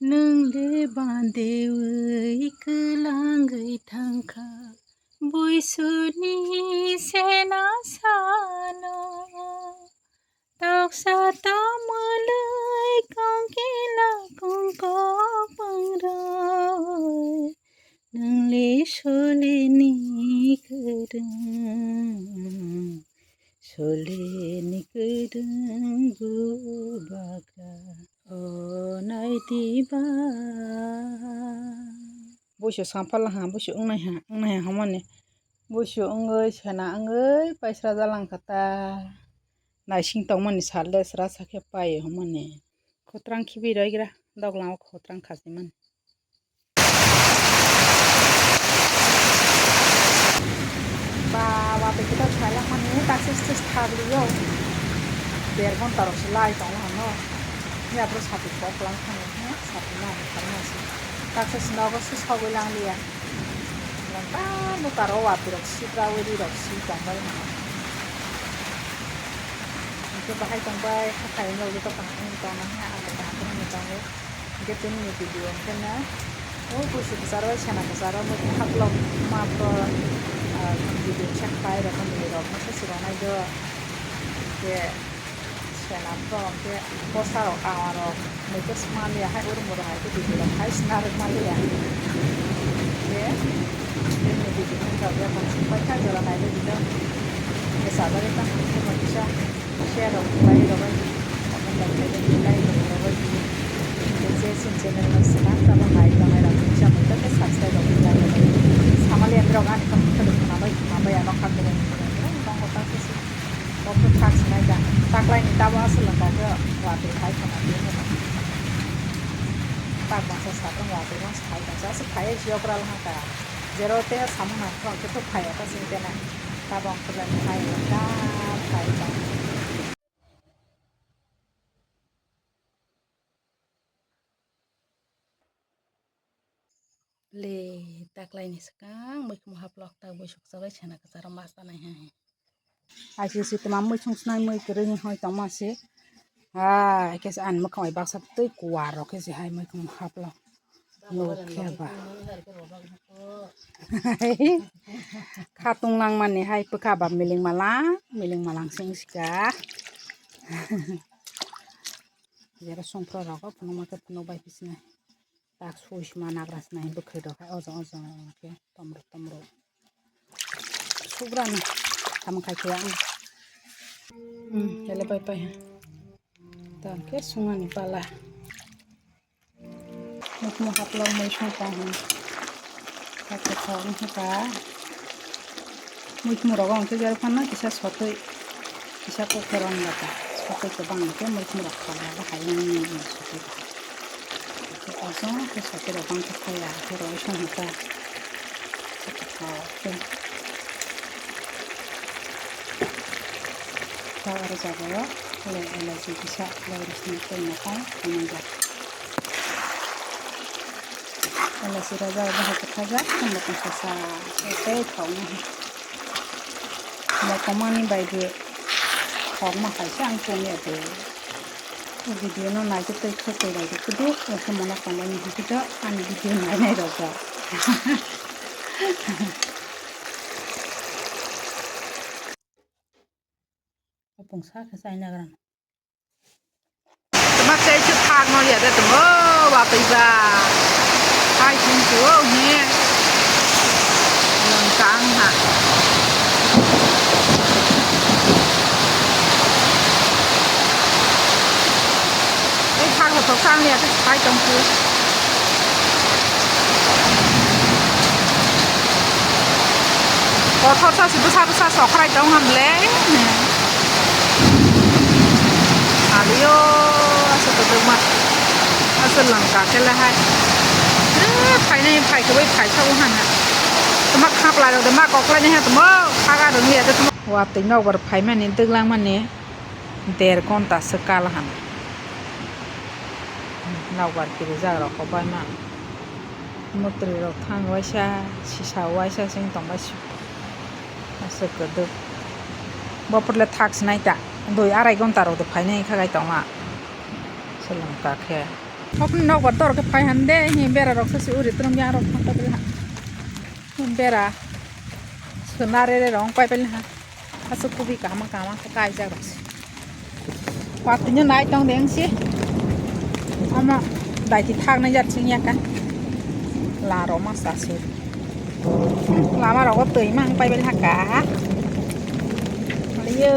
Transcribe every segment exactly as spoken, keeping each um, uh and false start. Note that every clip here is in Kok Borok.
Nwng le bandewi kwlangwi thangkha, buisuni sena sano. Toksa tongmwlwi kongkila kongkok pangroi, nwng le soleni kwrwng, soleni kwrwng bubagra, o naidi ba. Buisu sampal ha, buisu wngnai ha, wngnai ha hwnmani. Buisu wngwi sena wngwi paisra jalangkha ta. Naising tongmani sal de sra sakhe pai hwnmani. Khotrang khibi roigra, doglam o khotrang khachimani. Ba, watwi kwtal sailangmani, taksa stage thabliyo. Der ghonta rok se lai tongo hano. Yapro sati kok lang thangwi hwnwi sati nang tharmasi. Taksa se nogo se sogwi langliya. Tamo taro watwi rok siprawi ri rok si tongbai mano. Hwnkhe bahai tongbai hathai no joto kaham wng tongna hwnwi ang bo kaham wngwi tongo. Hwnkhe tini ni video hwnkhe na o buisu kwcharo sena kwcharo muitu haplok ma pro, ah, video check pai rok ni rok no se si rwnai do. Hwnkhe sena pro hwnkhe bwsa rok ama rok muitu sma liya hai urmo rok hai khe video rok hai sna rwk ma liya. Hwnkhe tini ni video hwnkhe rok ya tong sung pai kha jora nai video. Hwnkhe sajagwi tamo khe kisa. Share rok khlai rwbai di, comment rok khlai rwbai di, like rok rwbai di. Hwnkhe je chini channel no swkang tamo nai tongnai rok kisa mui tei subscribe rok khlai rwbai di. Samali ani rok ani kok khe khwnabai khwnabai ano kha khe rwbai rwbai rwbai tongo ta khe se. Bo khe thak sinai da. Taklai ni tamo aswk wngkha khe watwi hai khwna di hwnwi. Tak bangsa sabrang watwi bangsa hai bangsa aswk phai jiyok ral haka. Jero te samung nang thok khe thok phai ya ta sing te nai. Tabok khe bai hai ta phai ta. Le taklai ni swkang muikhum haplok ta buisuk chabai sena kwcharo ma chanai hai. Aisi si tuma muichung snai mui kwrwi hoi tongma se. Hai khe se ani mwkhang bai baksa twi kuar rok khe se hai muikhum haplok. Nuk khe ba. Khatung langmani hai bwkha ba miling malang, miling malang se wng sika. Jera songpra rogo phunukma khe phunuk bai phi sinai. Tak sui sima nagra sinai bwkhwi rok hai ojo ojo khe tomro tomro. Sugrani tamo khai khe ang. Hmm, hele pai pai. Tang khe sungani pala. Mukhung haplok mui sung tong hwn. Kha khe thok wng kha. Muikhum rogo hwnkhe jero phano kisa sotwi, kisa kokhe rong lata. Sotwi kwbang hwnkhe muikhum rok thok ya, bahai wngwi sotwi. Kosong khe sotwi rok bang khe thaya, khe roi song hwnkha. Thok khe. Thok aro jago le elaichi kisa, le rosni tei mokong tongmani jak. Elaichi rajak bahai kwthajak, tei mokong sasa tei thok no. Mokomani bai bo thok ma hai se ang chong ya bo. O video no nai khe tei khe tei bai khe kudu o se mono tongmani hwnkhe to ani video nai nai rok ba. Opung sa khe chai nagra. Tuma tei khe phak no ya de tong o watwi ba. Hai thung tu o hi. Lang kang ha. Tei phak no thok sang ya khe phai tong tu. Kothor sa si bwsa bwsa sokrai tong ham le. Aliyo, asa kwdwkma. Asa langka khe le hai. Eh, phainai phai khe bai phai sa o hana. Tuma khaplai rok de ma koklai nai ha tuma khaga rwng ya de tuma. Watwi nokbar phaimani dwglangmani der ghonta se kal hana. Nokbar kirijak rok kobaima. Mwtwrwi rok thang waisa, sisa waisa se wng tong bai si. Aswk kwdwk. Bo pore le thak sinai ta. Dui arai ghonta rok de phainai kha gai tongma. Swlwng ta khe. Hokni nok bar dor khe phai han de, hi bera rok se uri trum yang rok thang pai ha. Bera. Suna re re rong pai pai ha. Asuk kubi kaham kaham khe kai jak rok se. Patino nai tong deng si. Ama dai ti thak nai jar sing ya ka. La ro ma sa se. Lama rogo twi mang pai pai ha ka. Aliyo.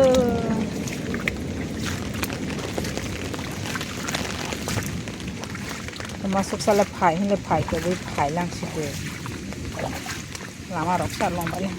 Tama suksa le phai, hwnle phai, kwbui phai lang si de. Lama rok sa long bai.